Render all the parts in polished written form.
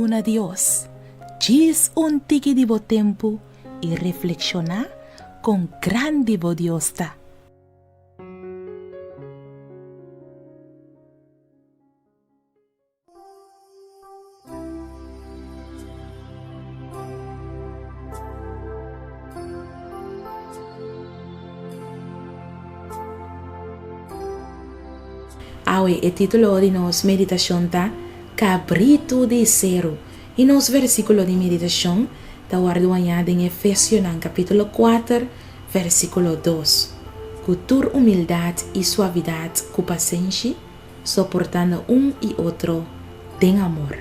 Duna Dios djis un tiki di bo tempu i reflekshoná kon grandi bo Dios ta. Awe e título di nos meditashon ta Kabritu di Seru i nos versíkulo di meditashon ta wòrdu hañá den Efesionan kapítulo kuater versíkulo dos, Ku tur humildat i suavidat ku pasenshi, soportando un i otro den amor.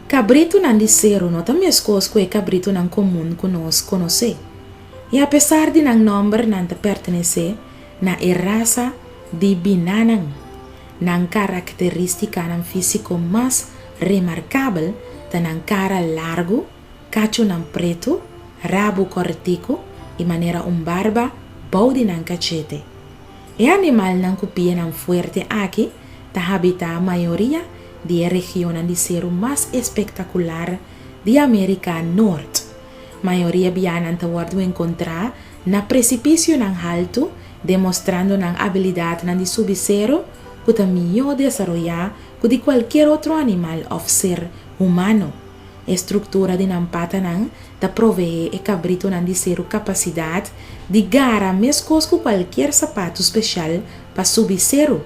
Kabritunan di seru no ta meskos ku e kabritunan komun ku nos konosé. I apesar di nan nòmber nan ta pertenesé na e rasa di binanan. Nan karakterístikanan físiko mas remarkabel ta nan kara largu, Kachunan pretu, rabu kòrtiku i manera un barba bou di nan kachete. E animalnan ku pianan fuerte aki ta habitá mayoria di e regionnan di seru mas espektakular di Amérika Nort. Mayoria bia nan ta wòrdu enkontrá na presipisionan haltu, demostrando nan abilidatnan di subi seru ku ta mihó desaroyá ku di kualkier otro animal òf ser humano. E struktura di nan patanan ta proveé e kabritonan di seru kapasidat di gara meskos ku kualkier sapatu speshal pa subi seru.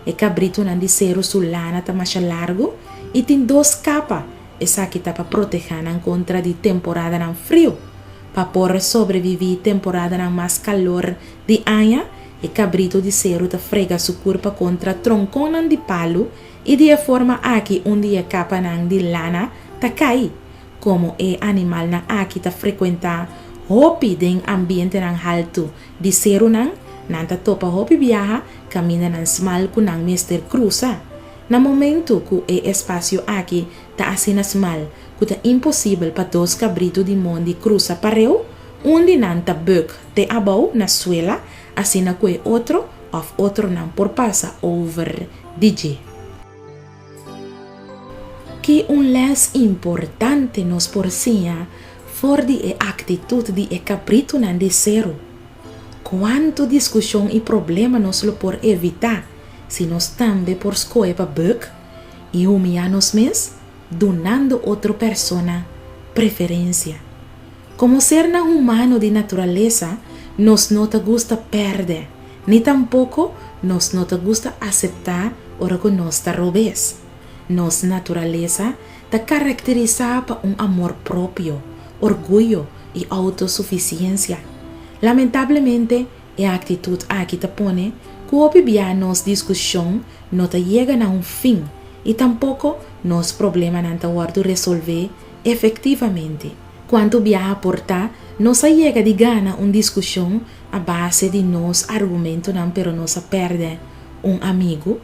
E kabritonan di seru su lana ta masha largu i tin dos kapa, esaki ta pa protehá nan kontra di temporadanan friu. Pa por sobreviví temporadanan mas kalor di aña, e kabrito di seru ta frega su kurpa kontra tronkonnan di palu I di e forma aki un di e kapanan di lana ta kai. Komo e animalnan aki ta frekuentá hopi den ambientenan haltu di serunan, nan ta topa hopi biaha kamindanan smal ku nan mester krusa. Na momentu ku e espasio aki ta asina smal ku ta imposibel pa dos kabritu di mondi krusa pareu, un di nan ta bùk te abou na suela asina ku e otro òf otronan por pasa over di dje. Ki un lès importante nos por siña for di e aktitut di e kabritunan di seru! Kuantu diskushon i problema nos lo por evitá si nos tambe por skohe pa bùk i humiyá nos mes dunando otro persona preferensia! Komo sernan humano di naturalesa, nos no ta gusta pèrdè, ni tampoko nos no ta gusta aseptá ora ku nos ta robes. Nos naturalesa ta karakterisá pa un amor propio, orguyo i outosufisiensia. Lamentablemente, e aktitut aki ta pone ku hopi bia nos diskushon no ta yega na un fin i tampoko nos problemanan ta wòrdu resolvé Efectivamente, cuanto biaha por ta, nos a yega di gana un discusion a base di nos argumentonan pero nos a perde un amigu?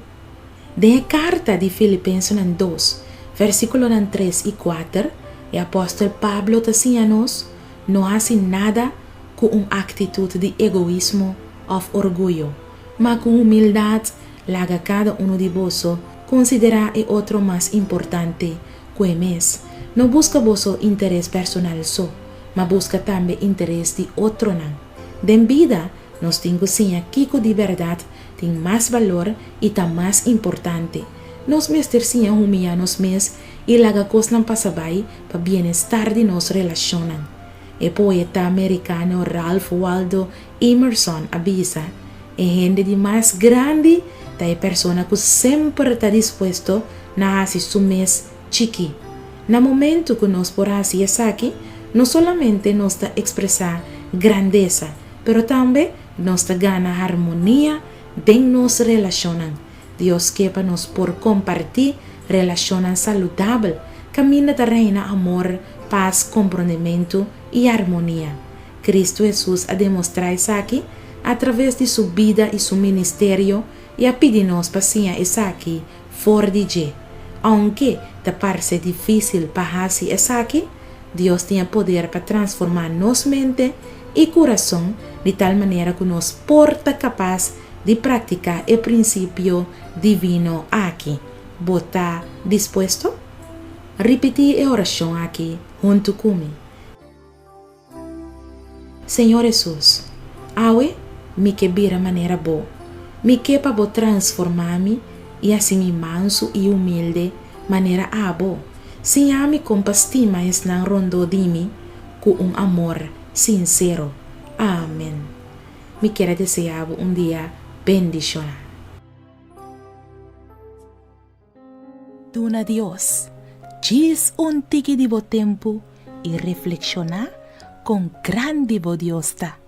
Den e carta di Filipensenan dos, versiculonan tres i cuater, e apostel Pablo ta siña nos no haci nada cu un actitud di egoismo of orguyo, ma cu humildad laga cada uno di boso considera e otro mas importante ku e mes. No buska boso interes personal so, ma buska tambe interes di otronan. Den bida, nos tin ku siña kiko di bèrdat tin mas balor i ta mas importante. Nos mester siña humiyá nos mes i laga kosnan pasa bai pa bienestar di nos relashonnan. E poeta merikano Ralph Waldo Emerson a bisa, E hende di mas grandi ta e persona ku semper ta dispuesto na hasi su mes chikí. Na momentu ku nos por hasi esaki, no solamente nos ta ekspresá grandesa, pero tambe nos ta gana harmonia den nos relashonnan. Dios ke pa nos por kompartí relashonnan saludabel kaminda ta reina amor, pas, komprondementu i harmonia. Kristu Hesus a demostrá esaki atraves di su bida i su ministerio i a pidi nos pa siña esaki for di dje. Ounke ta parse difísil pa hasi esaki, Dios tin e poder pa transformá nos mente i kurason di tal manera ku nos por ta kapas di praktiká e prinsipio divino aki. Bo ta dispuesto? Ripití e orashon aki huntu ku mi. Señor Hesus, awe mi ke bira manera Bo. Mi ke pa Bo transformá mi i hasi mi mansu i humilde manera Abo. Siña mi kon pa stima esnan rondó di mi ku un amor sinsero. Amen. Mi kier a deseá bo un dia bendishoná. Duna Dios djis un tiki di bo tempu i reflekshoná kon grandi bo Dios ta.